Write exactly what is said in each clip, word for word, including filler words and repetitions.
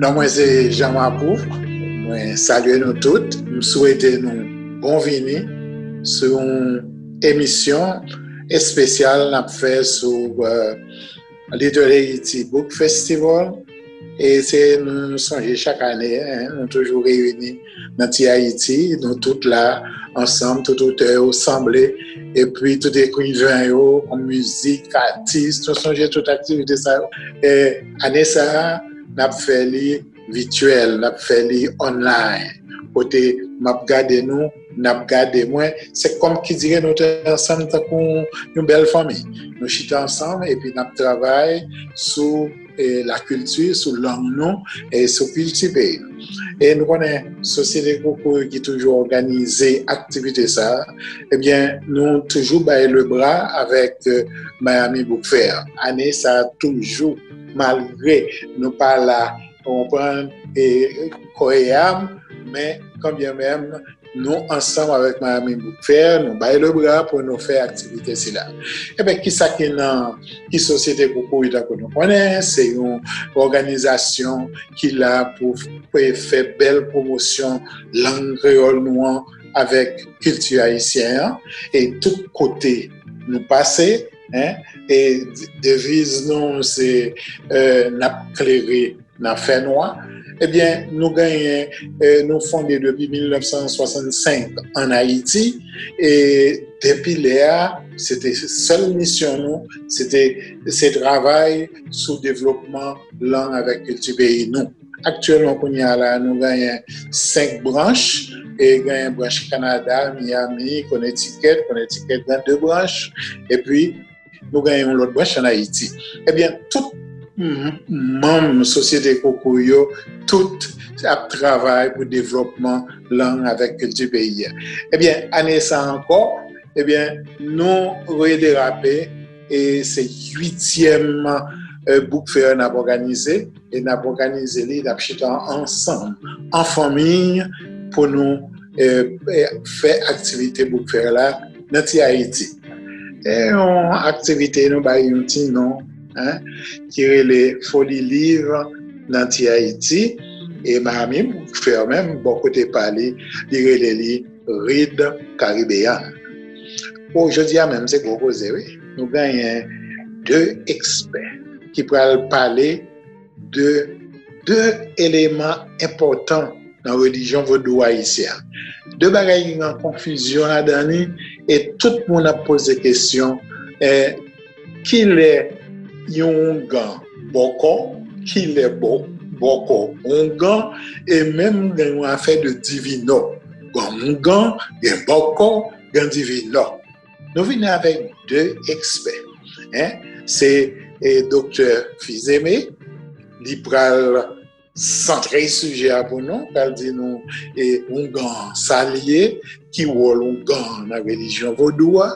Non mwen se Jean Mapou. Mwen salye nou tout. M swete nou bon vini sou yon emisyon espesyal n ap fè sou, euh, Little Haiti Book Festival. E se nou sonje chak ane, en, nou toujou reyini nan Ti Ayiti, nou tout la ansanm, tout otè yo sanble, epi tout ekriven yo, mizik, atis, nou sonje tout aktivite sa yo. E ane sa a, n ap fè li vityèl, n ap fè li online, kote m ap gade nou, n ap gade mwen. Se kòm ki dire nou te ansanm tankou yon bèl fanmi. Nou chita ansanm epi n ap travay sou, e, lakilti, sou lang nou, e sou kilti peyi nou. E nou konnen Sosyete Koko ki toujou òganize aktivite sa a, ebyen, nou toujou bay lebra avèk, e, Miami Book Fair. Ane sa a toujou, malgre nou pa la, ou konprann, e, kò e am, men kanbyen menm, nou ansanm avèk Miami Book Fair, nou bay lebra pou nou fè aktivite sila. Ebyen, kisa ki nan, ki Sosyete Koukouy tankou nou konnen, se yon òganizasyon ki la pou fè, fè bèl pwomosyon lang kreyòl nou an avèk kilti ayisyen an, e tout kote nou pase, en, e deviz nou se, eh, n ap klere nan fènwa. Ebyen, nou genyen, eh, nou fonde depi mil nèf san swasannsenk ann Ayiti, e depi lè a, se te sèl misyon nou, se te, se travay sou devlopman lang avèk kilti peyi nou. Aktyèlman, kounye a la, nou genyen senk branch, e genyen branch Kanada, Miami, Connecticut, Connecticut gen de branch, epi nou genyen yon lòt branch ann Ayiti. Ebyen, tout m-, manm Sosyete Koukouy yo, tout ap travay pou devlopman lang avèk kilti peyi a. Ebyen, ane sa a ankò, ebyen, nou rederape, e se uityèm, eh, Book Fair n ap òganize, e n ap òganize li, n ap chita ansanm, an fanmi, pou nou, eh, eh, fè aktivite Book Fair la nan Ti Ayiti. E yon aktivite nou bay yon ti non, en, ki rele Foli Liv nan Ti Ayiti, e Miami Book Fair menm, bò kote pa li, li rele li Read Caribbean. Bon, jodi a menm, se gwo koze, wi. Nou genyen de ekspè ki pral pale de de eleman enpòtan nan relijyon vodou ayisyen an. De bagay ki gen konfizyon ladan li, e tout moun ap poze kesyon, eh, kilè yon oungan bòkò, kilè bò-, bòkò oungan, e menm gen yon afè de divinò. Gen oungan, gen bòkò, gen divinò. Nou vini avèk de ekspè, en, se, eh, Doktè Fils-Aimé, li pral santre sijè a pou nou, pral di nou, eh, oungan sa l ye, ki wòl oungan nan relijyon vodou a.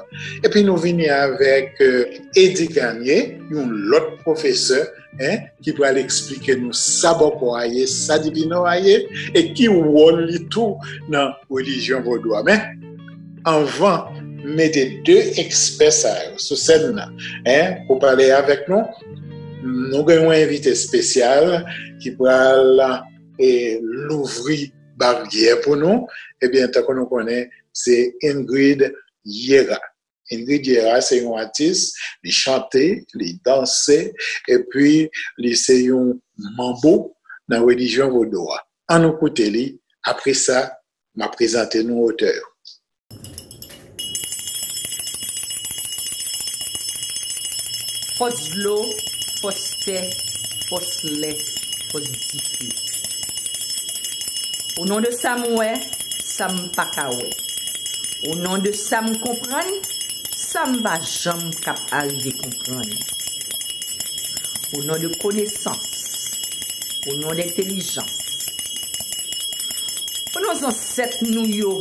Epi nou vini avèk, eh, Eddy Garnier, yon lòt pwofesè, en, ki pral eksplike nou sa bòkò a ye, sa divinò a ye, e ki wòl li tou nan relijyon vodou a. Men, anvan m mete de ekspè sa yo sou sèn nan, en, pou pale avèk nou, nou gen yon envite espesyal ki pral, eh, louvri baryè pou nou. Ebyen, tankou nou konnen, se Ingrid Yera. Ingrid Yera se yon atis, li chante, li danse, epi li se yon manbo nan relijyon vodou a. Ann nou koute li, apre sa, m ap prezante nou otè yo. Fòs dlo, fòs tè, fòs lè, fòs dife. O non de sa m wè, sa m pa ka wè. O non de sa m konprann, sa m pa janm k ap arive konprann. O non de konesans, o non de entelijans, o non zansèt nou yo,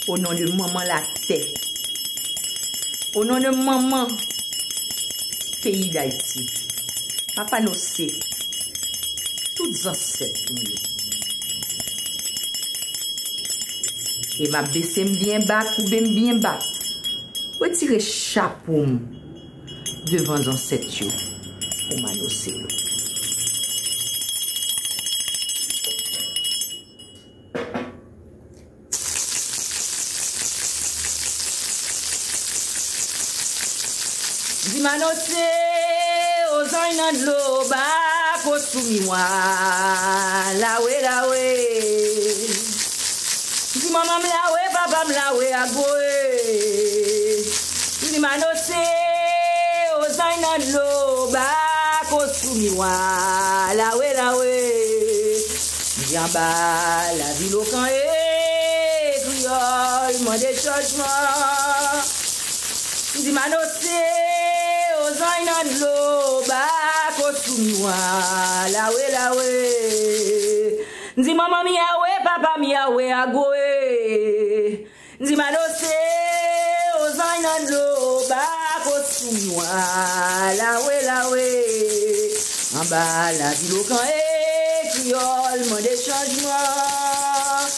o non de manman latè, o non de manman peyi Dayiti, papa nou se tout zansèt nou yo. E m ap bese m byen ba, koube m byen ba, retire chapo m devan zansèt yo. pou Manose yo. Di Manose, o zanj nan dlo, ba ko sou miwa, lawe, lawe. Di manman m lawe, papa m lawe, agoe. Di Manose, o zanj nan dlo, ba ko sou miwa, lawe, lawe. Di anba lavil Okan e kreyòl mande chanjman. Di Manose, o zanj nan dlo, ba ko sou miwa, lawe, lawe. Di manman m yawe, papa m yawe, agoe. Di Manose, o zanj nan dlo, ba ko sou miwa, lawe, lawe. Anba lavil Okan e kreyòl mande chanjman.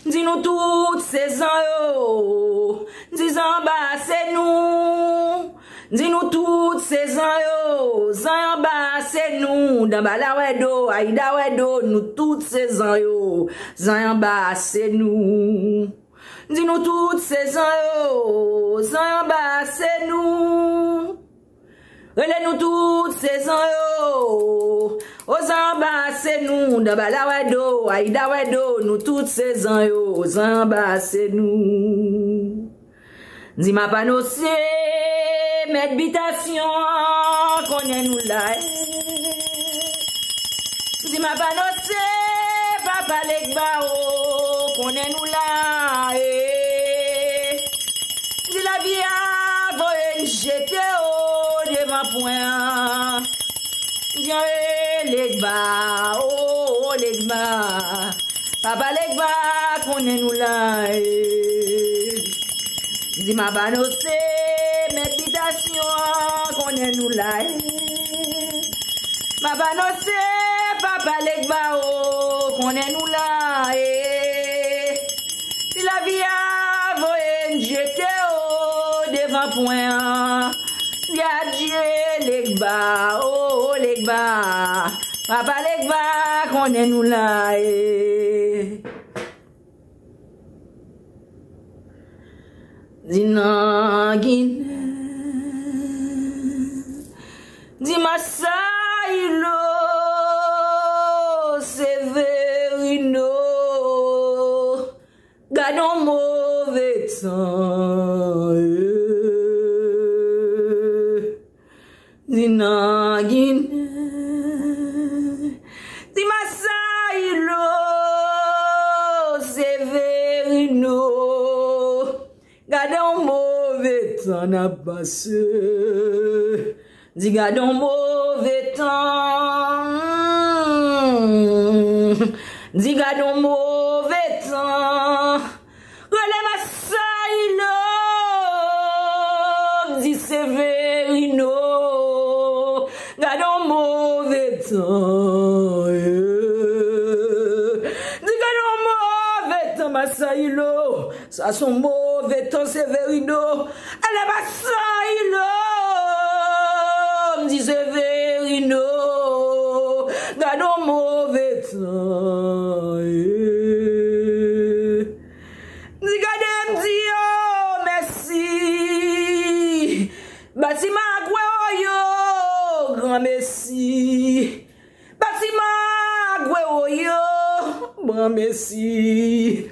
Di nou tout se zan yo, di zan anba se nou. Di nou tout se zan yo, zan anba se nou. Danba la wè do, Ayida wè do, nou tout se zan yo, zan anba se nou. Di nou tout se zan yo, zan anba se nou. Rele nou tout se zan yo, o zan anba se nou. Danba la wè do, Ayida wè do, nou tout se zan yo, zan anba se nou. Di Manose, mèt bitasyon, konnen nou la. Di Manose, papa Legba o, konnen nou la. Di lavi a voye n jete o devan pwen an. Di an e Legba o, Legba. Papa Legba konnen nou la. Di Manose, mèt bitasyon, konnen nou la. Manose, papa Legba o, konnen nou la. Di lavi a voye n jete o devan pwen an. Di adye Legba o, Legba. Papa Legba konnen nou la. Di nan Ginen, di Masayilo, Severino, gad on move tan. Di nan Ginen, di Masayilo, Severino, gad on move tan n ap pase. Di gad on move tan. Di gad on move tan. Rele Masayilo, di Severino, gad on move tan. Di gad on move tan, Masayilo. Sa se on move tan, Severino. Ale Masayilo, m di Severino, gad on move tan. M di gade m di yo mèsi. Batiman Agwero yo, granmesi. Batiman Agwero yo, granmesi.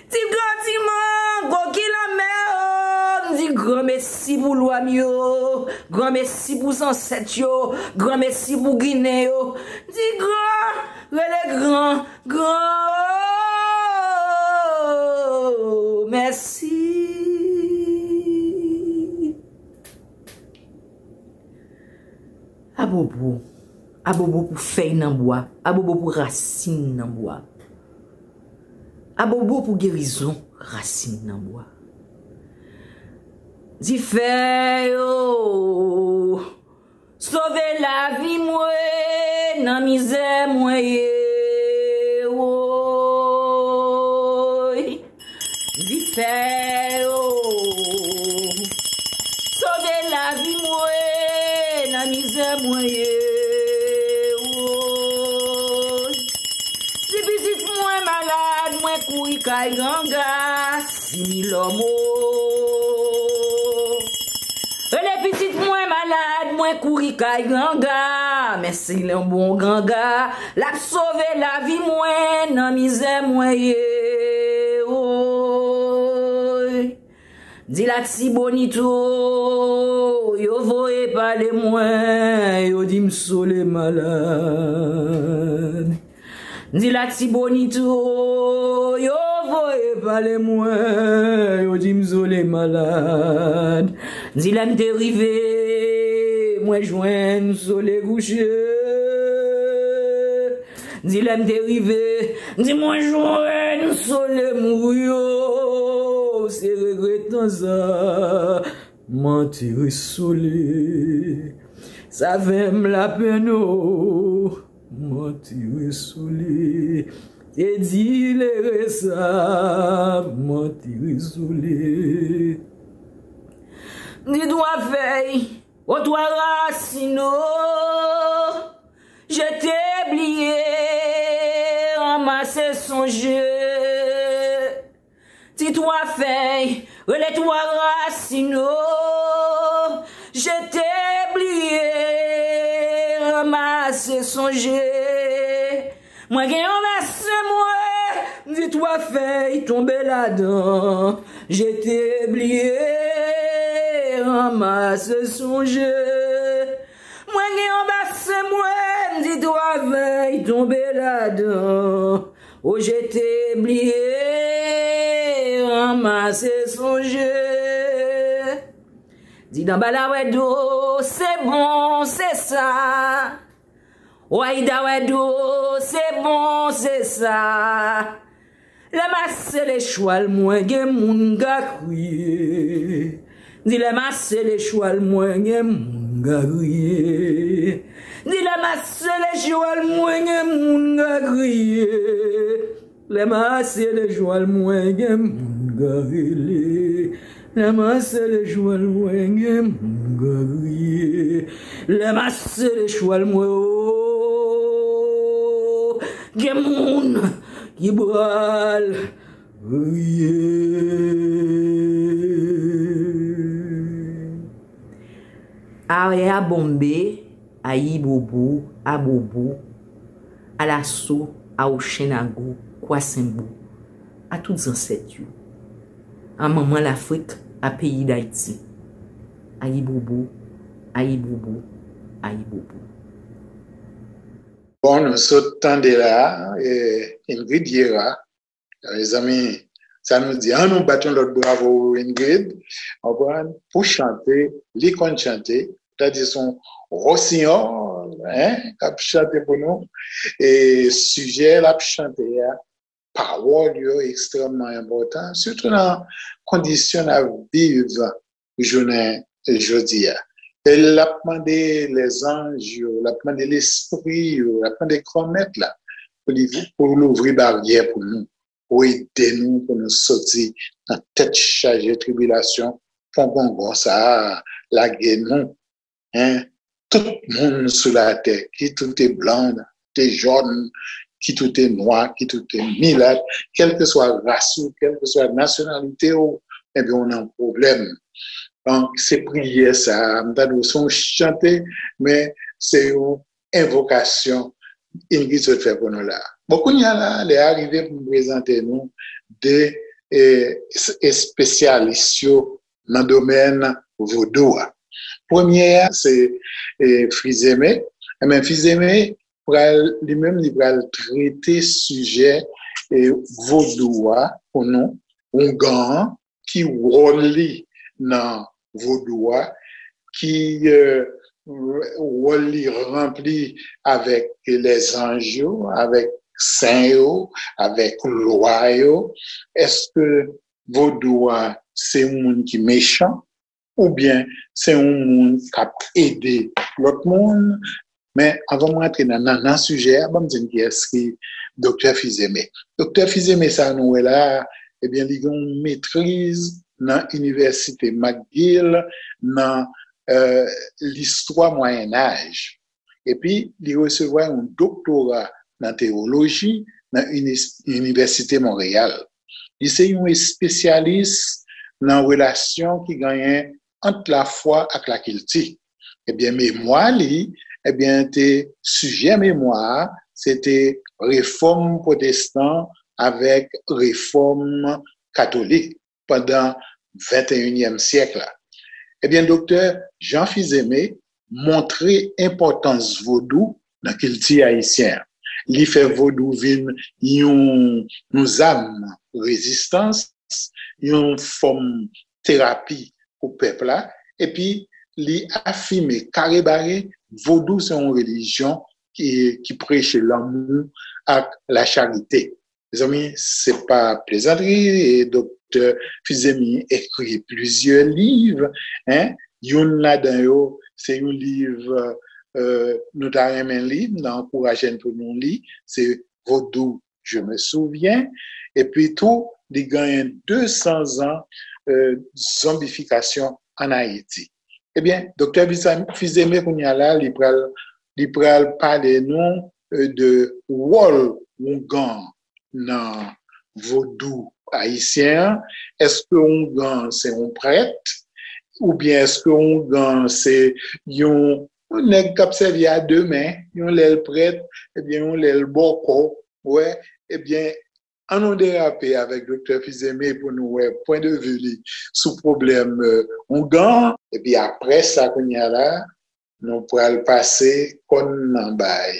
Ti gran ti mango ki lanmè yo, m di granmesi pou lwa m yo, granmesi pou zansèt yo, granmesi pou Ginen yo. M di gran, rele gran, gran, o, mèsi. Abobo, abobo pou fèy nan bwa, abobo pou rasin nan bwa, abobo pou gerizon rasin nan bwa. Di fè yo sove lavi mwen nan mizè mwen ye, woy. Di fè yo sove lavi mwen nan mizè mwen ye. Kouri kay ganga, si mi lòmo. Rele pitit mwen malad, mwen kouri kay ganga. Men si l yon bon ganga, l ap sove lavi mwen nan mizè mwen ye. Woy. Di Latibonit, yo voye pale mwen, yo di m sole malad. Di Latibonit, yo voye pale mwen, yo di m sole malad. Di lè m te rive, mwen jwenn sole kouche. Di lè m te rive, di mwen jwenn sole mouri yo, se regretan sa, m antere sole. Sa fè m lapenn o, m antere sole. Se dilere sa, m antere sole. Di twa fèy, o twa rasin o, je te bliye, ranmase sonje. Ti twa fèy, rele twa rasin o, je te bliye, ranmase sonje. Mwen gen yon vèsè mwen, m di twa fèy tonbe ladan. Je te bliye, ranmase sonje. Mwen gen yon vèsè mwen, m di twa fèy tonbe ladan. O je te bliye, ranmase sonje. Di dan bala wè do, se bon, se sa. Wayda wè do, se bon, se sa. Lè m a sele chwal mwen gen moun ka kriye. Di lè m a sele chwal mwen gen moun ka kriye. Di lè m a sele chwal mwen gen moun ka kriye. Lè m a sele chwal mwen gen moun ka rele. Lè m a sele chwal mwen gen moun ka kriye. Lè m a sele chwal mwen o, gen moun ki pral kriye. Aya bombe, ayibobo, abobo, alaso, aoshennago, kwasenbo, a tout zansèt yo, a manman Lafrik, a peyi Dayiti. Ayibobo, ayibobo, ayibobo. Bon, nou sot tande la, eh, Ingrid Hiera, mezanmi, sa nou di, an nou bat yon lòt bravo Ingrid, konprann, pou chante, li konn chante, ta di se yon wosinyòl, en, k ap chante pou nou, e sijè l ap chante a, pawòl yo ekstrèmman enpòtan, sitou nan kondisyon n ap viv jounen jodi a. E l ap mande lèzanj yo, l ap mande lespri yo, l ap mande Granmèt la pou li pou louvri baryè pou nou, pou ede nou pou nou soti nan tèt chaje tribilasyon pongongon sa a lage nou. En, tout moun sou latè, kit ou te blan, te jòn, kit ou te nwa, kit ou te milat, kèlkeswa ras ou, kèlkeswa nasyonalite w, ebyen w nan pwoblèm. Donk se priyè sa a, m ta di w se yon chante, men se yon envokasyon Ingrid sot fè pou nou la. Bon, kounye a la, lè a rive pou m prezante nou de e, espesyalis yo nan domèn vodou a. Premye a se e, Fizeme. Enben, Fizeme pral, li menm, li pral trete sijè e, vodou a pou nou, oungan an, ki wòl li nan vodou a, ki e, wòl li ranpli avèk lèzanj yo, avèk sen yo, avèk lwa yo. Èske vodou a se yon moun ki mechan oubyen se yon moun k ap ede lòt moun? Men anvan m rantre nan nannan sijè a, ban m di n kiyès ki Doktè Fizeme. Doktè Fizeme sa a nou wè la a, ebyen li gen yon metriz nan Inivèsite McGill nan e, listwa Mwayennaj. Epi li resevwa yon doktora nan teyoloji nan Inis- Inivèsite Monreyal. Li se yon espesyalis nan relasyon ki genyen ant lafwa ak lakilti. Ebyen, memwa li, ebyen, te, sijè memwa a, se te refòm pwotestan avèk refòm katolik pandan venteyinyèm syèk la. Ebyen, Doktè Jean Fils-Aimé montre enpòtans vodou nan kilti ayisyen an. Li fè vodou vin yon, yon zam rezistans, yon fòm terapi pou pèp la, epi li afime karebare vodou se yon relijyon ki, ki preche lanmou ak lacharite. Mezanmi, se pa plezantri, e Doktè Fils-Aimé ekri plizyè liv, en, youn ladan yo, se yon liv, euh, nou ta renmen li, m ta ankouraje n pou nou li, se Vodou, Je me souviens, epi tou, li genyen de san zan, euh, zonbifikasyon ann Ayiti. Ebyen, Doktè Fils-Aimé kounye a la, li pral, li pral pale nou, euh, de wòl oungan nan vodou ayisyen an. Èske oungan se yon prèt? Oubyen èske oungan se yon, yon nèg k ap sèvi a de men, yon lè l prèt, ebyen yon lè l bòkò, wè, ebyen, ann nou derape avèk Doktè Fils-Aimé pou nou wè pwen de vi li sou pwoblèm, euh, oungan an. Epi aprè sa, kounye a la, nou pral pase kòn nan bay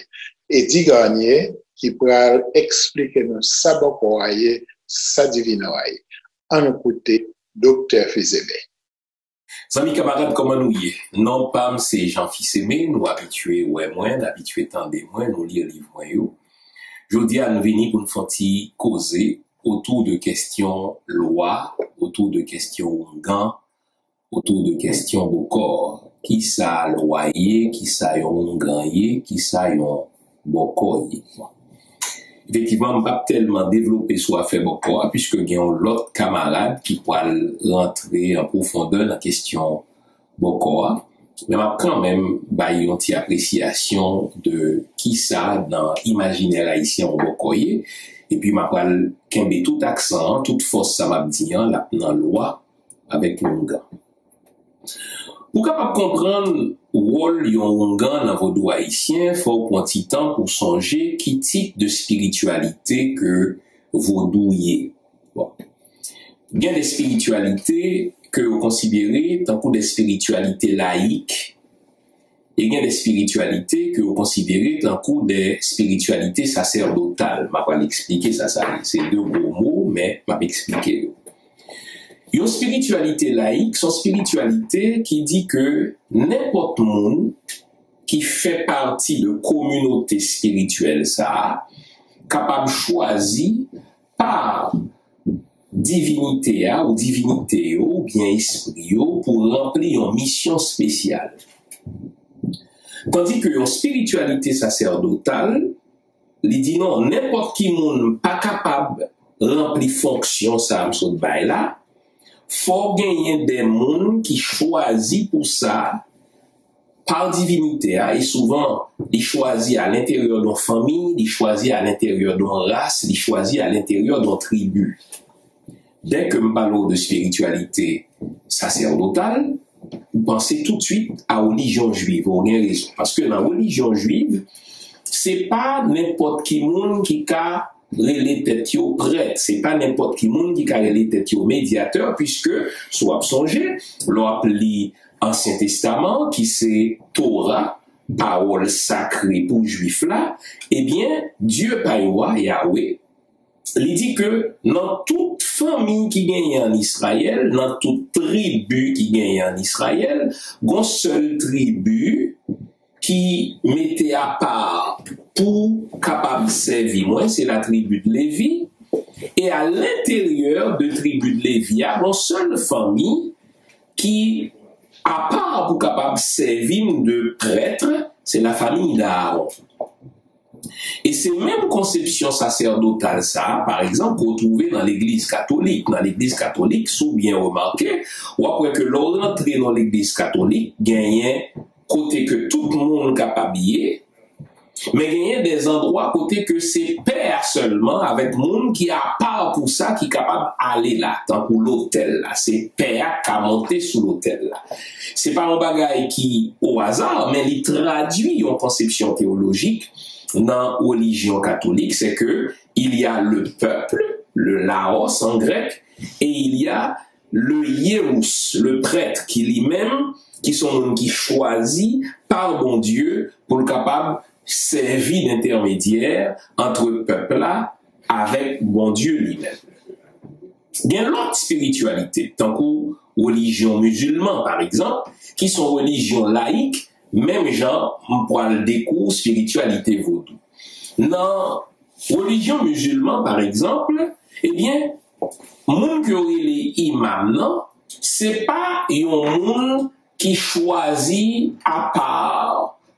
Eddy Garnier, ki pral eksplike nou sa bòkò a ye, sa divino a ye. Ann nou koute Doktè Fils-Aimé. Zanmi kamarad, kòman nou ye? Non pa m se Jean Fils-Aimé, nou abitye wè mwen, n abitye tande mwen, nou li liv mwen yo. Jodi a, nou vini pou n fè yon ti koze otou de kèsyon lwa, otou de kèsyon oungan, otou de kèsyon bòkò. Kisa lwa ye, kisa yon oungan ye, kisa yon bòkò ye? Efektivman, m p ap tèlman devlope sou afè bòkò a, piske gen yon lòt kamarad ki pral rantre an pwofondè nan kèsyon bòkò a. Men m ap kanmenm bay yon ti apresyasyon de kisa nan imajinè ayisyen yon bòkò ye, epi m ap pral kenbe tout aksan an, tout fòs sa m ap di an, l ap nan lwa avèk oungan. Pou w kapab konprann wòl yon oungan nan vodou ayisyen, fò w pran ti tan pou w sonje ki tip de espirityalite ke vodou ye. Bon. Gen de espirityalite ke yo konsidere tankou de espirityalite layik, e gen de espirityalite ke yo konsidere tankou de espirityalite sasèdotal. M ap al eksplike sa, sa se de gwo mo, men m ap eksplike yo. Yon espirityalite layik se yon espirityalite ki di ke nenpòt moun ki fè pati de kominote espirityèl sa a kapab chwazi pa divinite a ou divinite yo oubyen espri yo pou ranpli yon misyon espesyal. Tandi ke yon espirityalite sasèdotal, li di non, nenpòt ki moun pa kapab ranpli fonksyon sa a m sot bay la, fò genyen de moun ki chwazi pou sa pa divinite a, e souvan, li chwazi alenteryè de yon fanmi, li chwazi alenteryè de yon ras, li chwazi alenteryè de yon tribi. Dèke m pale w de espirityalite sasèdotal, ou panse toutswit a relijyon jwiv, ou gen rezon. Paske nan relijyon jwiv, se pa nenpòt ki moun ki ka rele tèt yo prèt, se pa nenpòt ki moun ki ka rele tèt yo medyatè, piske, si w ap sonje, lè w ap li Ansyen Testaman, ki se Tora, pawòl sakre pou Jwif la, ebyen, Dye pa yo a, Yawe, li di ke nan tout fanmi ki genyen ann Izrayèl, nan tout tribi ki genyen ann Izrayèl, gon sèl tribi ki mete apa pou kapab sèvi mwen, se latribi de Levi. E a lenteryè de tribi de Levi a, gon sèl fanmi ki apa pou kapab sèvi m de prèt, se la famille d'Aaron. E se menm konsepsyon sasèdotal sa a, pa egzanp, ke w twouve nan Legliz Katolik. Nan Legliz Katolik, si w byen remake, w ap wè ke lè w rantre nan Legliz Katolik, genyen kote ke tout moun kapab ye, men genyen de zandwa kote ke se pè a sèlman, avèk moun ki apa pou sa, ki kapab ale la, tankou lotèl la. Se pè a k ka monte sou lotèl la. Se pa yon bagay ki o aza, men li tradui yon konsepsyon teyolojik nan relijyon katolik, se ke il y a le peuple, le laos en grec, et il y a le Yéhous, le prêtre, ki li menm, ki se yon moun ki chwazi pa Bondye pou l kapab sèvi d entèmedyè ant pèp la avèk Bondye li menm. Gen lòt espirityalite, tankou relijyon mizilman, pa egzanp, ki se yon relijyon layik, menm jan m pral dekouvri espirityalite vodou. Nan relijyon mizilman, pa egzanp, ebyen, moun ke yo rele imam nan, se pa yon moun ki chwazi apa,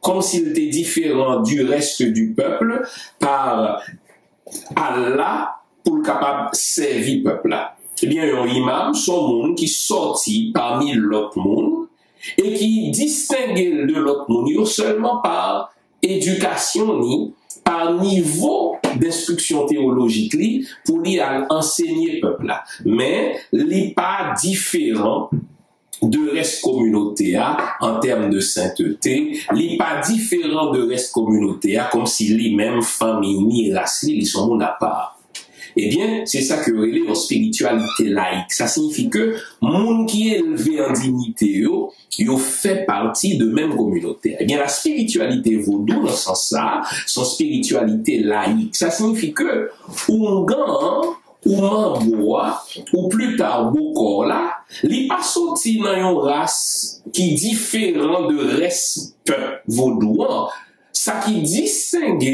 kòmsi l te diferan du reste du peuple, pa Allah, pou l kapab sèvi pèp la. Ebyen, yon imam se yon moun ki sòti pami lòt moun e ki distenge l de lòt moun yo sèlman pa edikasyon ni, pa nivo d enstriksyon teyolojik li pou li al ansenye pèp la. Men, li pa diferan de rès kominote a an tèm de sentete, li pa diferan de rès kominote a, kòmsi li menm, fanmi ni, ras li, li se yon moun apa. Ebyen, se sa ke yo rele yon espirityalite layik. Sa siyifi ke moun ki elve an diyite yo, yo fè pati de menm kominote a. Ebyen, la spiritualité vodou, nan sans sa, se yon espirityalite layik. Sa siyifi ke oungan an, ou manbo a, ou pli ta bokò la, li pa soti nan yon ras ki diferan de rès pèp vodou an. Sa ki distenge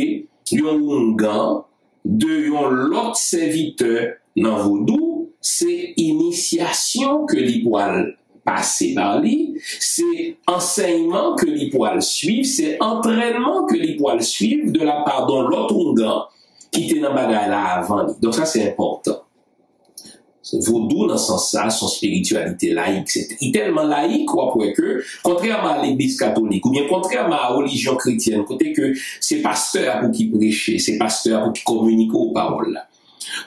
yon oungan de yon lòt sèvitè nan vodou, se inisyasyon ke li pral pase pa li, se ansèyman ke li pral swiv, se antrènman ke li pral swiv de la pa de yon lòt oungan ki te nan bagay la avan li. Donk sa se enpòtan. Vodou nan sans sa, se yon espirityalite layik. Se, li tèlman layik, w ap wè ke, kontrèman a legliz katolik, oubyen kontrèman a relijyon kretyèn, kote ke se pastè a pou ki preche, se pastè a pou ki kominike w pawòl la.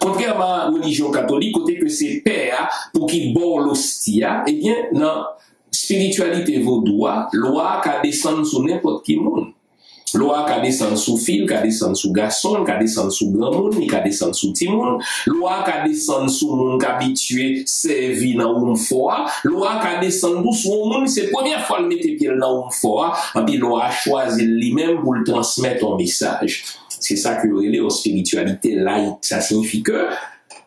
Kontrèman a relijyon katolik, kote ke se pè a pou ki ba w losti a, ebyen, nan espirityalite vodou a, lwa a ka desann sou nenpòt ki moun. Lwa a ka desann sou fi, l ka desann sou gason, l ka desann sou granmoun, li ka desann sou timoun. Lwa a ka desann sou moun k abitye sèvi nan woum fò a. Lwa a ka desann tou sou yon moun, se premyè fwa l mete pye l nan woum fò a, anpi lwa a chwazi l li menm pou l transmèt yon mesaj. Se sa ke yo rele yon espirityalite layik. Sa siyifi ke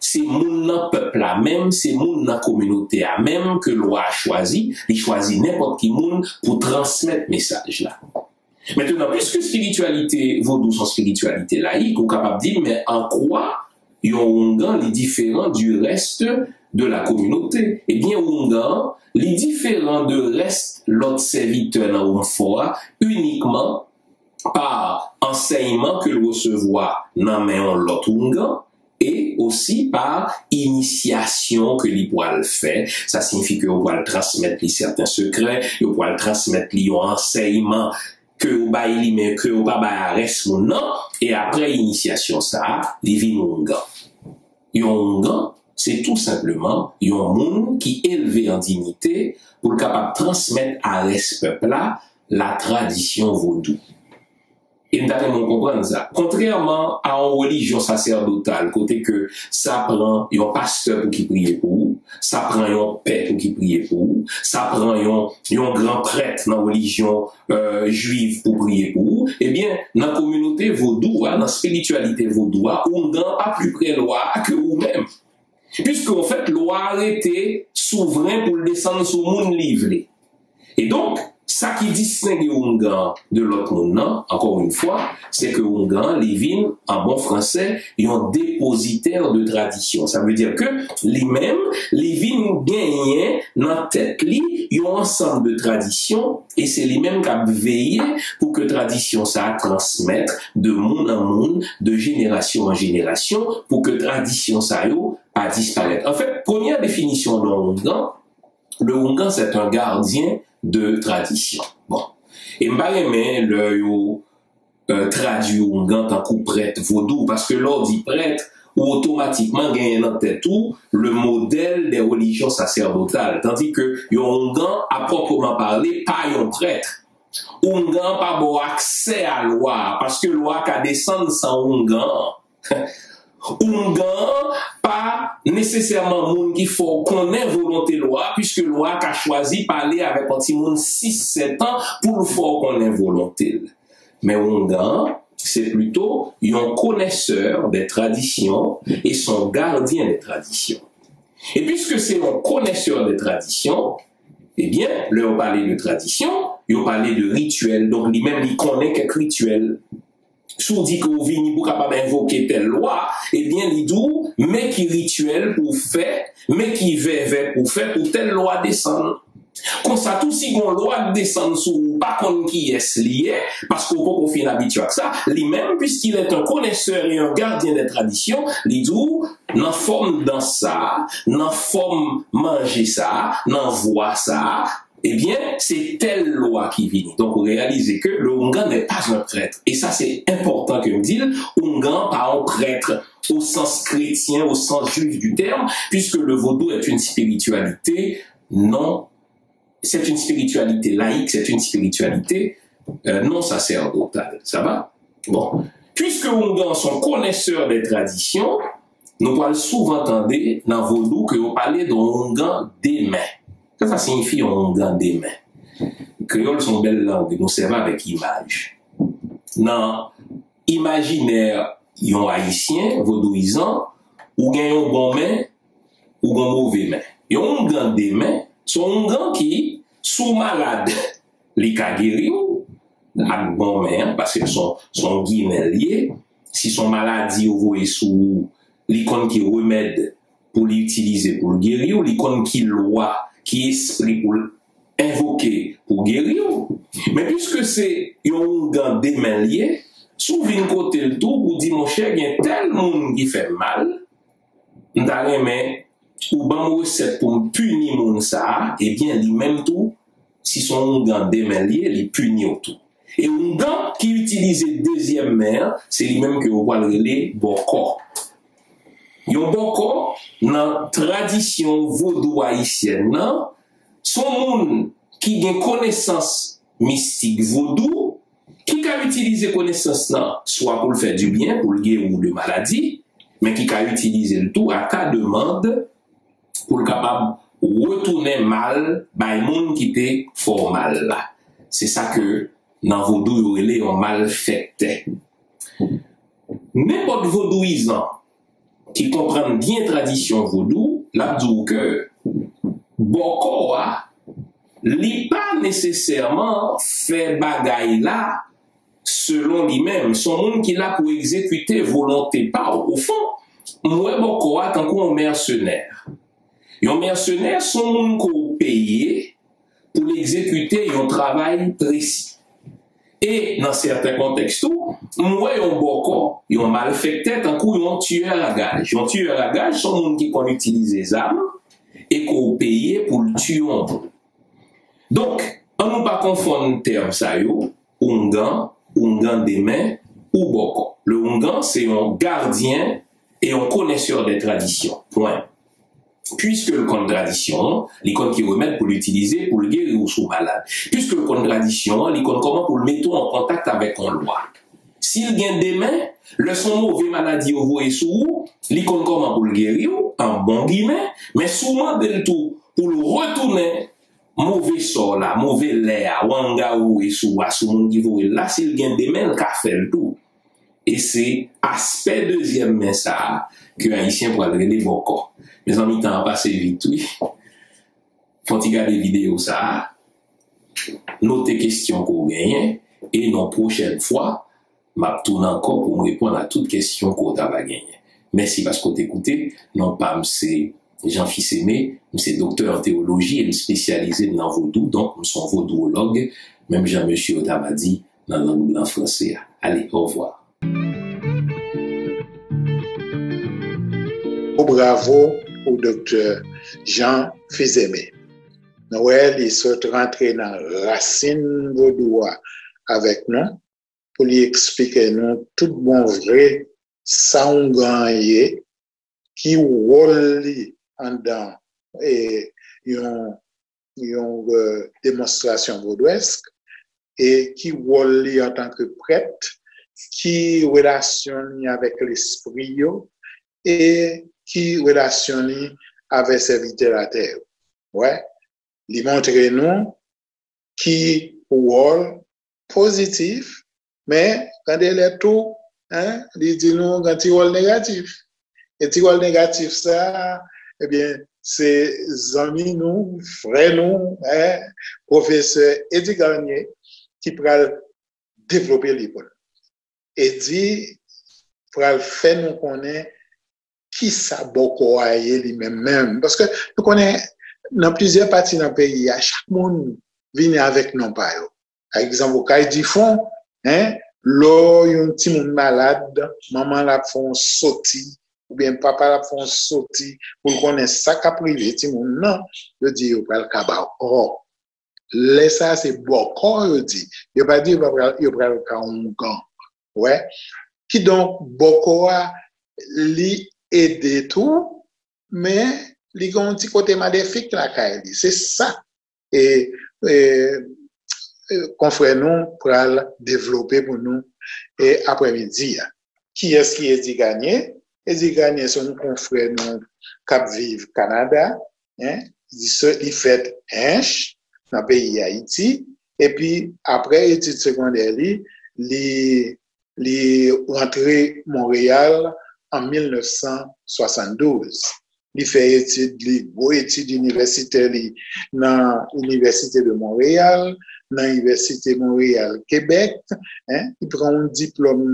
se moun nan pèp la menm, se moun nan kominote a menm ke lwa a chwazi, li chwazi nenpòt ki moun pou transmèt mesaj la. Mentenan, piske espirityalite vodou se yon espirityalite layik, ou kapab di, men an kwa yon oungan li diferan du reste de la communauté? Ebyen, oungan an, li diferan de rès lòt sèvitè nan woum fò a inikman pa ansèyman ke l resevwa nan men yon lòt oungan, e osi pa inisyasyon ke li pral fè. Sa siyifi ke yo pral transmèt li sèten sekrè, yo pral transmèt li yon ansèyman ke yo bay li, men ke yo pa bay a rès moun nan, e apre inisyasyon sa a, li vin oungan. Yon oungan, se tou senpleman yon moun ki elve an diyite pou l kapab transmèt a rès pèp la, la tradisyon vodou. E m ta renmen w konprann sa. Kontrèman a yon relijyon sasèdotal, kote ke sa pran yon pastè pou ki priye pou ou, sa pran yon pè pou ki priye pou ou, sa pran yon, yon gran prèt nan relijyon, euh, jwiv pou priye pou ou, ebyen, nan kominote vodou a, nan espirityalite vodou a, oungan an pa pli pre lwa a ke ou menm. Piske, anfèt, lwa a rete souvren pou l desann sou moun li vle. E donk, sa ki distenge oungan an de lòt moun nan, encore une fois, se ke oungan an, li vin, an bon fransè, yon depozitè de tradisyon. Sa vle di ke li menm, li vin genyen nan tèt li yon ansanm de tradisyon, e se li menm k ap veye pou ke tradisyon sa a transmèt de moun an moun, de jenerasyon an jenerasyon, pou ke tradisyon sa yo pa disparèt. Anfèt, premyè definisyon de oungan, le oungan, c'est un gardien de tradition. Bon. E m pa renmen lè yo euh, tradui oungan tankou prèt vodou, paske lè w di prèt, ou otomatikman genyen nan tèt ou le modèle des religions sacerdotal, tandis que yon oungan, à proprement parler, pa yon prèt. Oungan pa ba w aksè a lwa a, paske lwa a ka desann san oungan an. Oungan an pa nesesèman moun ki fè w konnen volonte lwa a, piske lwa a ka chwazi pale avèk yon timoun sis, sèt an pou l fè w konnen volonte l. Men oungan an, se plito yon connaisseur des traditions et son gardien des traditions. E piske se yon connaisseur des traditions, ebyen, lè yo pale de tradisyon, yo pale de rityèl. Donk, li menm, li konnen kèk rityèl. Si w di ke w vini pou w kapab envoke tèl lwa, ebyen, li di w, men ki rityèl pou w fè, men ki vèvè pou w fè pou tèl lwa desann. Konsa tou, si gon lwa k desann sou ou, ou pa konn kiyès li ye, paske w poko fin abitye ak sa, li menm, puisqu'il est un connaisseur et un gardien des traditions, li di w, nan fòm dans sa a, nan fòm manje sa a, nan vwa sa a, ebyen, se tèl lwa ki vini. Donk, ou reyalize ke le Oungan n'est pas un prêtre. E sa, se enpòtan ke m di l, Oungan pa yon prèt o sans chrétien, au sens juif du terme, puisque le vodou est une spiritualité non, c'est une spiritualité laïque, c'est une spiritualité euh, non sacerdotale. Sa va? Bon. Puisque Oungan se yon connaisseur des traditions, nou pral souvan tande nan vodou ke yo pale de yon oungan de men. Sa sa siyifi yon oungan de men? Kreyòl se yon bèl lang, nou sèvi avèk imaj. Nan imajinè yon Ayisyen vodouyizan, ou gen yon bon men, ou gen yon move men. Yon oungan de men, se yon oungan ki, si w malad, li ka geri w ak bon men an, paske se yon, se yon gimen l ye. Si se yon maladi yo voye sou ou, li konn ki remèd pou li itilize pou l geri w, li konn ki lwa, ki espri pou l envoke pou geri w. Men piske se yon oungan de men l ye, si w vin kote l tou pou di, monchè, gen tèl moun ki fè m mal, m ta renmen ou ban m resèt pou m pini moun sa a, ebyen, li menm tou, si se yon oungan de men l ye, li pini w tou. E oungan ki itilize dezyèm men an, se li menm ke yo pral rele bòkò. Yon bòkò, nan tradisyon vodou ayisyèn nan, se yon moun ki gen konesans mistik vodou, ki ka itilize konesans lan swa pou l fè dibyen, pou l geri w de maladi, men ki ka itilize l tou à ta demande pou l kapab retounen mal bay moun ki te fè w mal la. Se sa ke nan vodou yo rele yon malfèktè. Nenpòt vodouyizan ki konprann byen tradisyon vodou, l ap di w ke bòkò a, li pa nesesèman fè bagay la selon li menm. Se yon moun ki la pou egzekite volonte pa w. Ofon, m wè bòkò a tankou yon mèsenè. Yon mèsenè se yon moun ke w peye pou l egzekite yon travay presi. E nan sèten kontèks tou, m wè yon bòkò, yon malfèktè tankou yon tueur à gages. Yon tueur à gages se yon moun ki konn itilize zam e ke w peye pou l tiye yon moun. Donk, ann nou pa konfonn tèm sa yo, oungan, oungan de men ou bòkò. Le oungan, se yon gadyen e yon connaisseur des traditions. Pwen. Piske l konn tradisyon an, li konn ki remèd pou l itilize pou l geri w si w malad. Piske l konn tradisyon an, li konn kòman pou l mete w an kontak avèk yon lwa. Si l gen de men, lè se yon move maladi yo voye sou ou, li konn kòman pou l geri w, an bon gimen, men si w mande l tou pou l retounen move sò w la, move lè a, wanga ou voye sou w a, sou moun ki voye l la, si l gen de men, l ka fè l tou. E se aspè dezyèm men sa a ke Ayisyen pral rele bòkò. Mezanmi, tan an pase vit, wi. Fè yon ti gade videyo sa a, note kesyon ke w genyen, e yon pwochèn fwa, m ap tounen ankò pou m reponn a tout kesyon ke w ta va genyen. Mèsi paske w te koute. Non pa m se Jean Fils-Aimé, m se doktè an teyoloji e m espesyalize m nan vodou, donk m se yon vodoulòg, menm jan mesye yo ta va di nan lang blan franse a. Ale, orevwa. Gwo bravo pou Doktè Jean Fils-Aimé. Nou wè li sot rantre nan rasin vodou a avèk nou. pou li eksplike nou tout bon vre sa oungan an ye, ki wòl li anndan e, yon, yon e, demonstrasyon vodwèsk, e ki wòl li antanke prèt, ki relasyon li avèk lespri yo, e ki relasyon li avèk sèvitè latè yo. Wè, li montre nou ki wòl pozitif, men gen de lè tou, en, li di nou gen ti wòl negatif. E ti wòl negatif sa, ebyen, se zanmi nou, frè nou, en, pwofesè Eddy Garnier, ki pral devlope li pou nou. Eddy pral fè nou konnen kisa bòkò a ye li menm menm. Paske nou konnen nan plizyè pati nan peyi a, chak moun vini avèk non pa yo. Pa egzanp, ou kay Difon, en, lè yon timoun malad, manman l ap fè yon soti, oubyen papa l ap fè yon soti pou l konnen sa k ap rive timoun nan, yo di yo pral ka ba w kò. Lè sa a, se bòkò yo di. Yo pa di yo pa pral, yo pral ka oungan. Wè. Kidonk, bòkò a, li ede tou, men li gen yon ti kote malefik lakay li. Se sa e, e, e, konfrè nou pral devlope pou nou e, aprèmidi a. Kiyès ki Eddy Garnier? Eddy Garnier se yon konfrè nou k ap viv Kanada. En, li se, li fèt Ench, nan peyi Ayiti. Epi, apre etid segondè li, li, li rantre Monreyal an mil nèf san swasanndouz. Li fè etid li, gwo etid inivèsitè li nan Université de Montréal, nan Inivèsite Monreyal, Kebèk. En, li pran yon diplòm,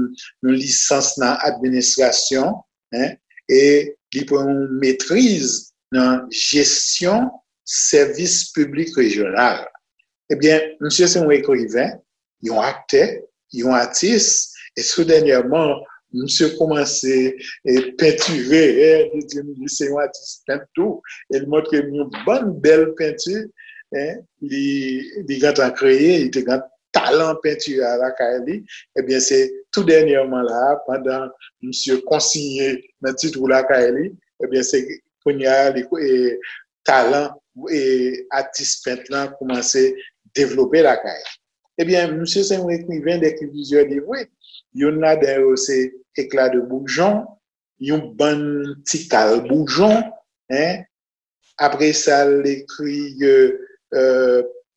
yon lisans nan administrasyon, en, e li pran yon metriz nan jesyon sèvis piblik rejyonal. Ebyen, misye se yon ekriven, yon aktè, yon atis, e tou dènyèman, misye kòmanse e, pentire, e, li di m li se yon atis pent tou, e li montre m yon bann bèl penti, en, li, li gentan kreye, li te gen talan penti a lakay li, ebyen, se tou dènyèman la a, pandan misye konsinye nan ti twou lakay li, ebyen, se kounye a, li, e, talan e, atis pent lan kòmanse devlope lakay. Ebyen, misye se yon ekriven de ki plizyè liv, wi. Youn ladan yo se Éclat de Boujon, yon bann ti kal boujon, en. Apre sa, l ekri e, e,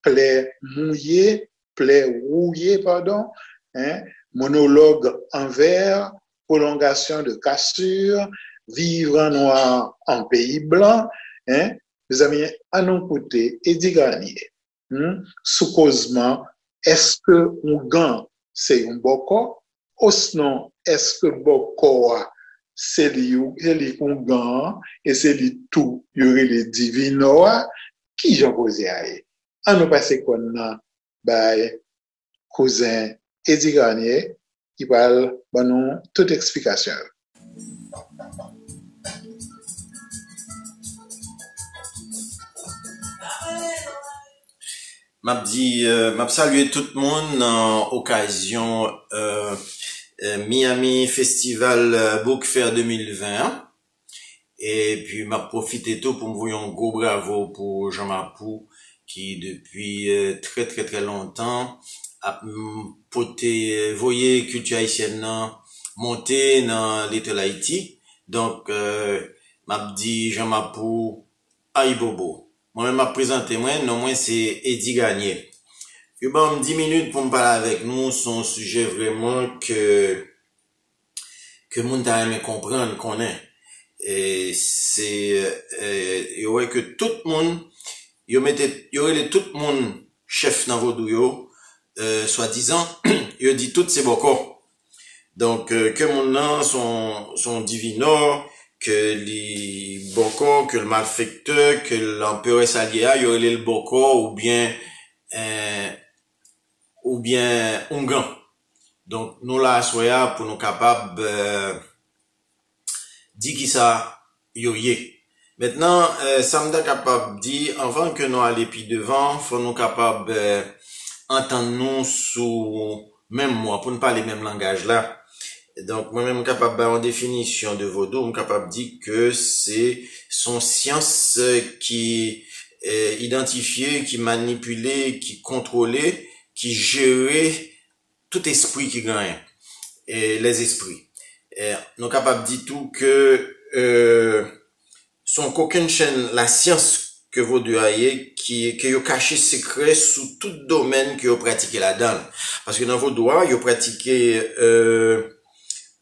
Plè mouye, Plè wouye, padon, en, Monologue en vers, Prolongation de cassure, Vivre en noir en pays blanc, en. Mezanmi, ann nou koute Eddy Garnier, hmm, sou kozman, èske oungan se yon bòkò? Osnon, èske bòkò a se li, se li k oungan an, e se li tou yo rele divinò a? Kijan koze a ye? Ann nou pase kòn nan bay kouzen Eddy Garnier, ki pral ban nou tout eksplikasyon yo. M ap di, euh, m ap salye tout moun nan okazyon, euh, euh, Miami Festival, euh, Book Fair de mil ven an. Epi m ap pwofite tou pou m voye yon gwo bravo pou Jean Mapou ki depi, euh, trè, trè, trè lontan ap, mm, pote, voye kilti ayisyèn nan monte nan Little Haiti. Donk, euh, m ap di Jean Mapou, ayibobo. Mwen menm m ap prezante mwen, non mwen se Eddy Garnier. Yo ban m dis minit pou m pale avèk nou sou yon sijè vrèman ke, ke moun ta renmen konprann, konnen. E se, e, yo wè ke tout moun, yo mete, yo rele tout moun chèf nan vodou yo, e, swadizan, yo di tout se bòkò. Donk, e, ke moun nan se yon, se yon divinò, ke li bòkò, ke l malfektè, ke l anperè sa l ye a, yo rele l bòkò oubyen, e, oubyen oungan. Donk, nou la aswè a pou nou kapab, e, di kisa yo ye. Mentnan, e, sa m ta kapab di, anvan ke nou ale pi devan, fò nou kapab, e, antann nou sou menm mo a, pou n pale menm langaj la. Donk, mwen menm, m kapab bay yon definisyon de vodou, m kapab di ke se, se yon syans, eh, ki, eh, idantifye, ki manipile, ki kontwole, ki jere tout espri ki genyen, eh, les esprits. Eh, nou kapab di tou ke, eh, se yon kokennchenn lasyans ke vodou a ye, ki, ke yo kache sekrè sou tout domèn ke yo pratike ladan l. Paske nan vodou a, yo pratike, eh,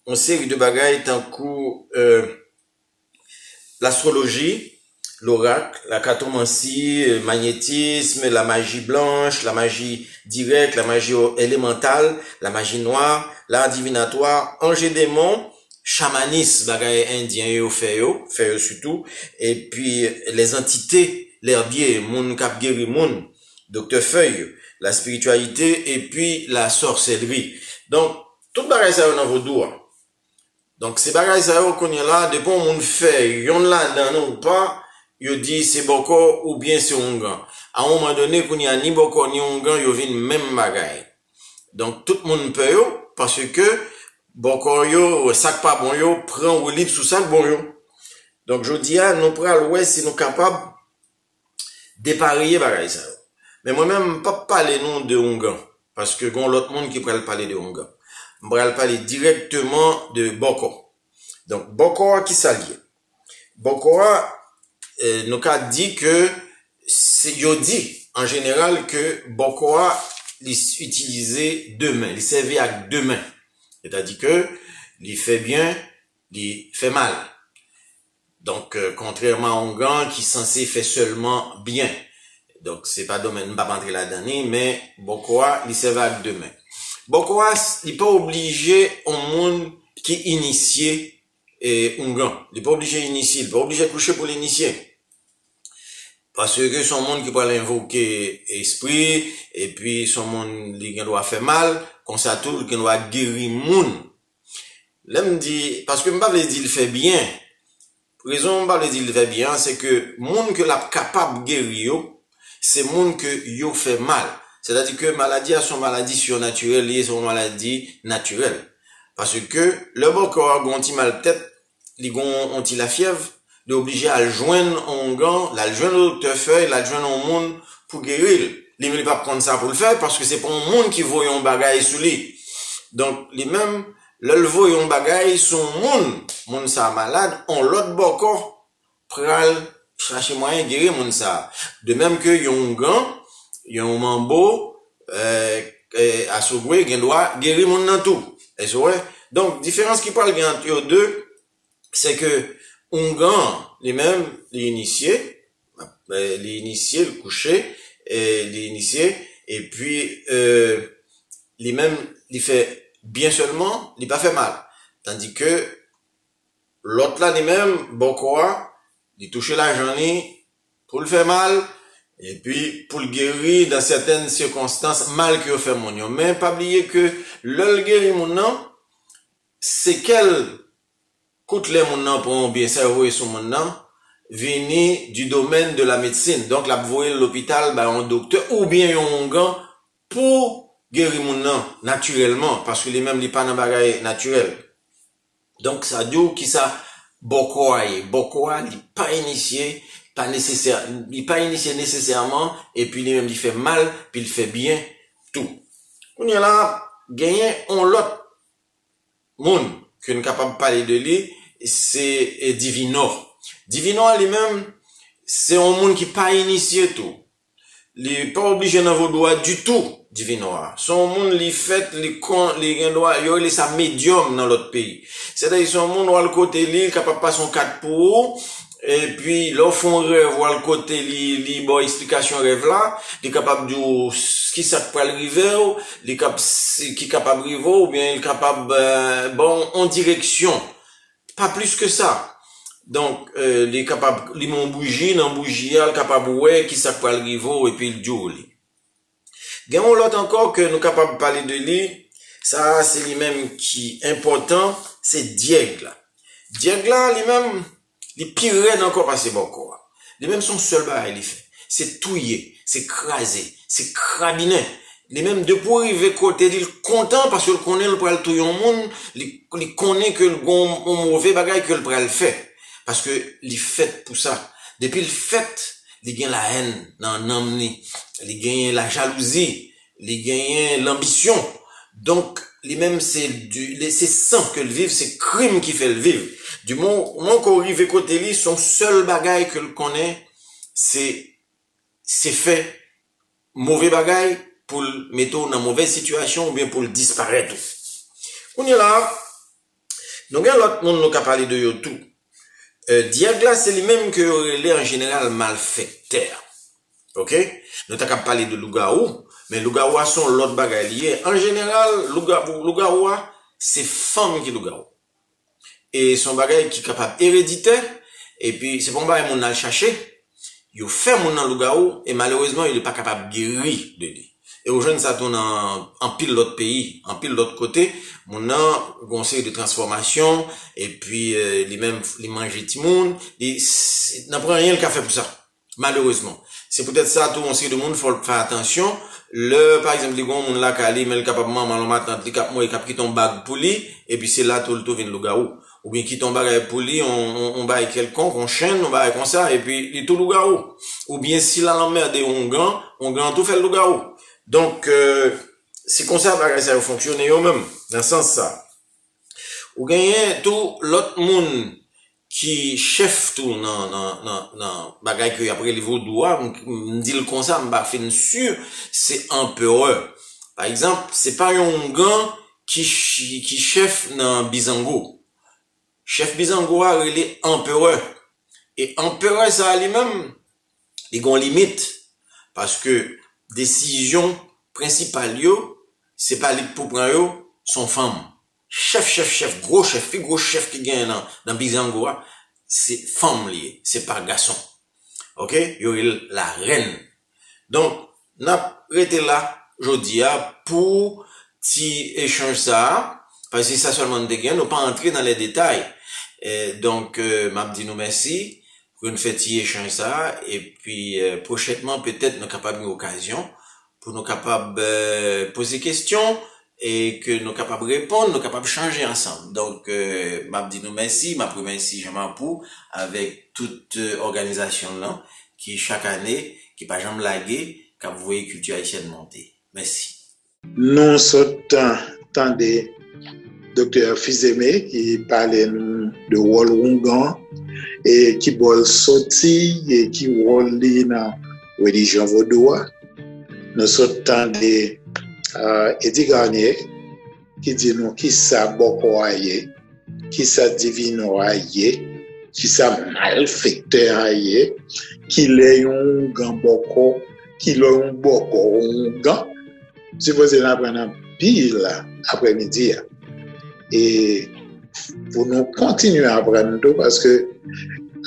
yon seri de bagay tankou, eh, lastwoloji, lorak, lakatomansi, eh, magnetisme, la magie blanche, la magie directe, la magie elemantal, la magie noire, l'art divinatoire, ange démon, chamanis, bagay endyen yo fè yo, fè yo sitou, epi les entités, lèbye, moun k ap geri moun, doktè fèy, la spiritualité, epi la sorcellerie. Donk, tout bagay sa yo nan vodou a. Donk, se bagay sa yo kounye la, depi yon moun fè yonn ladan ou pa, yo di se bòkò oubyen se oungan. A yon moman done, kounye a, ni bòkò ni oungan, yo vin menm bagay. Donk, tout moun pè yo, paske bòkò yo, sa k pa bon yo, pran woulib sou sa k bon yo. Donk, jodi a, nou pral wè si nou kapab depareye bagay sa yo. Men mwen menm, m p ap pale nou de oungan, paske gen lòt moun ki pral pale de oungan. M pral pale dirèkteman de bòkò. Donk, bòkò a, ki sa l ye? Bòkò a, eh, nou ka di ke se, yo di, an jeneral, ke bòkò a, li s-, itilize de men, li sèvi ak de men. Sètadi ke li fè byen, li fè mal. Donk, eh, kontrèman a oungan ki sanse fè sèlman byen. Donk, se pa domèn, m p ap antre ladan li, men bòkò a, li sèvi ak de men. Bòkò a, s-, li pa oblije yon moun ki inisye, eh, oungan. Li pa oblije inisye, li pa oblije kouche pou l inisye. Paske se yon moun ki pral envoke espri, epi se yon moun li gen dwa fè mal, konsa tou, li gen dwa geri moun. Lè m di, paske m pa vle di l fè byen. Rezon m pa vle di l fè byen an, se ke moun ke l ap kapab geri yo, se moun ke yo fè mal. Sètadi ke maladi a se yon maladi sirnatirèl, li ye, se yon maladi natirèl. Paske lè bòkò a gen yon ti mal tèt, li gen yon ti lafyèv, li oblije al jwenn yon oungan, l al jwenn yon doktè fèy, l al jwenn yon moun pou geri l. Li menm li p ap konn sa pou l fè, paske se pa yon moun ki voye yon bagay sou li. Donk, li menm, lè l voye yon bagay sou yon moun, moun sa a malad, yon lòt bòkò pral chache mwayen geri moun sa a. De menm ke yon oungan, yon manbo, eh, eh, asogwe gen dwa geri moun nan tou. Èske w wè? Donk, diferans ki pral gen ant yo de, se ke oungan an, li menm, li inisye, eh, li inisye, li kouche, eh, li inisye, epi, eh, li menm, li fè byen sèlman, li pa fè mal. Tandike lòt la, li menm, bòkò a, li touche lajan li pou l fè mal, epi pou l geri dan sètèn sikonstans mal ke yo fè moun yo. Men pa bliye ke lè l geri moun nan, sekèl kout lè moun nan pran oubyen sa yo voye sou moun nan, vini du domaine de la médecine. Donk, l ap voye l lopital bay yon doktè oubyen yon oungan pou geri moun nan natirèlman, paske li menm li pa nan bagay natirèl. Donk, sa di w kisa bòkò a ye. Bòkò a, li pa inisye, pa nesesè, li pa inisye nesesèman, epi li menm li fè mal, epi l fè byen tou. Kounye a la, genyen yon lòt moun ke n kapab pale de li, se, eh, divinò. Divinò a li menm, se yon moun ki pa inisye tou. Li pa oblije nan vodou a ditou, divinò a. Se yon moun li fèt, li kon, li gen dwa, yo rele sa medyòm nan lòt peyi. Sètadi se yon moun w al kote li, li kapab pase yon kat pou ou, epi lè w fè yon rèv, w al kote li, li ba w esplikasyon rèv la, li kapab di w s-, kisa k pral rive w, li kap-, s-, ki kapab rive w, oubyen li kapab, eh, ba w yon direksyon. Pa plis ke sa. Donk, eh, li kapab limen yon bouji, nan bouji a, li kapab wè kisa k pral rive w epi l di w li. Gen yon lòt ankò ke nou kapab pale de li, sa a se li menm ki enpòtan, se dyèg la. Dyèg la, li menm, li pi rèd ankò pase bòkò a. Li menm se yon sèl bagay li fè. Se touye, se kraze, se krabinen. Li menm, depi w rive kote li, l kontan paske l konnen l pral touye yon moun, li, li konnen ke l gen yon move bagay ke l pral fè. Paske li fèt pou sa. Depi l fèt, li gen lahèn nan nanm li. Li genyen lajalouzi, li genyen lanbisyon. Donk, li menm, se di, se san ke l viv, se krim ki fè l viv. Di moman ke w rive kote li, se yon sèl bagay ke l konnen, se, se fè move bagay pou l mete w nan movèz sitiyasyon oubyen pou l disparèt ou. Kounye la, nou gen lòt moun nou ka pale de yo tou. Dyèg la, se li menm ke yo rele an jeneral malfektè. Oke? Nou ta kab pale de lougawou, men lougawou a se yon lòt bagay li ye. An jeneral, lougawou, lougawou a, se fanm ki lougawou. E se yon bagay ki kapab ereditè, epi se pa yon bagay moun al chache. Yo fè moun nan lougawou, e malerezman, li pa kapab geri de li. E ou jwenn sa tou nan anpil lòt peyi, anpil lòt kote, moun nan gen yon seri de transfòmasyon, epi li menm, li manje timoun, li, nan pran anyen li ka fè pou sa. Malerezman. Se poutèt sa tou, yon seri de moun, fò l fè atansyon. Lè, pa egzanp, li gen yon moun lakay li, men li kapab manman l, yon matant li k ap mouri, k ap kite yon bag pou li, epi se la tou l tou vin lougawou. Oubyen kite yon bagay pou li, yon, yon, yon bagay kèlkonk, yon chenn, yon bagay konsa, epi li tou lougawou. Oubyen si l al anmède yon oungan, oungan an tou fè l lougawou. Donk, se konsa bagay sa yo fonksyone yo menm, nan sans sa. Ou genyen tou lòt moun ki chèf tou nan, nan, nan, nan bagay ke y ap rele vodou a, m, m di l konsa, m pa fin si, se anperè. Pa egzanp, se pa yon oungan ki, ki chèf nan bizango. Chèf bizango a rele anperè. E anperè sa a li menm, li gen yon limit. Paske desizyon prensipal yo, se pa li k pou pran yo, se yon fanm. Chèf, chèf, chèf, gwo chèf, pi gwo chèf ki genyen nan, nan bizango a, se fanm li ye, se pa gason. Oke? Yo rele l larèn. Donk, n ap rete la jodi a pou ti echanj sa a, paske se sa sèlman n te gen, nou pa antre nan lè detay. E, donk, e, m ap di nou mèsi pou n fè ti echanj sa a, epi, e, pwochènman, petèt, nou kapab gen okazyon pou nou kapab, e, poze kesyon, e ke nou kapab reponn, nou kapab chanje ansanm. Donk, e, m ap di nou mèsi, m ap remèsye Jean Mapou avèk tout, e, òganizasyon l lan ki chak ane, ki pa janm lage, k ap voye kilti ayisyèn monte. Mèsi. Nou sot tande Doktè Fils-Aimé ki pale nou de wòl oungan e ki bò l soti e ki wòl li nan relijyon vodou a. Nou sot tande, e, Eddy Garnier ki di nou kisa bòkò a ye, kisa divinò a ye, kisa malfektè a ye, kilè yon oungan bòkò, kilè yon bòkò oungan. Sipoze n aprann anpil aprèmidi a. E pou nou kontinye aprann tou, paske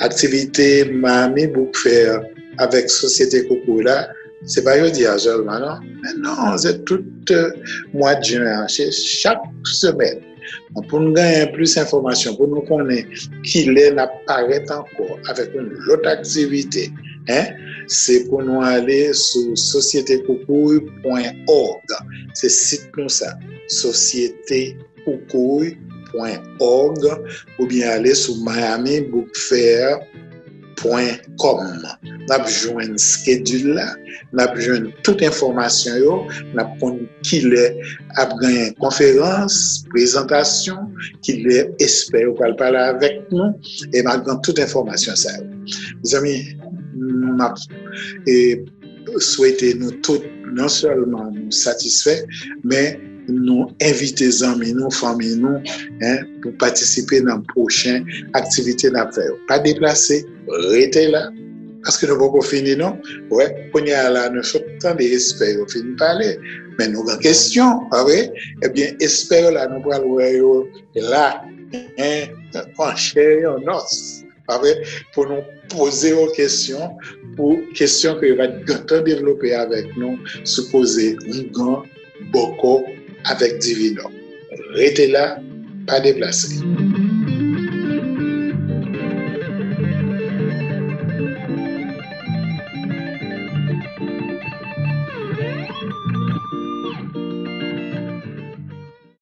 aktivite Miami Book Fair avèk Sosyete Koukouy la, se pa jodi a sèlman, non. Men non, se tout, e, mwa jen an, se chak semèn. Pou n genyen plis enfòmasyon, pou nou konnen kilè n ap parèt ankò avèk yon lòt aktivite, en, se pou nou ale sou sosyete koukouy pwen òg. Se sit nou sa, sosyete koukouy pwen òg, oubyen ale sou miami book fair pwen kòm. N ap jwenn schedule la, n ap jwenn tout enfòmasyon yo, n ap konn kilè ap genyen konferans, prezantasyon, kilè espè yo pral pale avèk nou, e n ap gen tout enfòmasyon sa yo. Mezanmi, m ap, e, swete nou tout, non sèlman nou satisfè, men nou envite zanmi nou, fanmi nou, en, pou patisipe nan pwochen aktivite n ap fè yo. Pa deplase, rete la, paske nou poko fini, non. Wè, kounye a la, nou sot tande espè yo fin pale, men nou gen kesyon, pa vre? Ebyen, espè yo la, nou pral wè yo la, en, an chè e an os. Pa vre? Pou nou poze yo kesyon, pou kesyon ke yo pa t gentan devlope avèk nou sou koze oungan, bòkò avèk divinò. Rete la, pa deplase.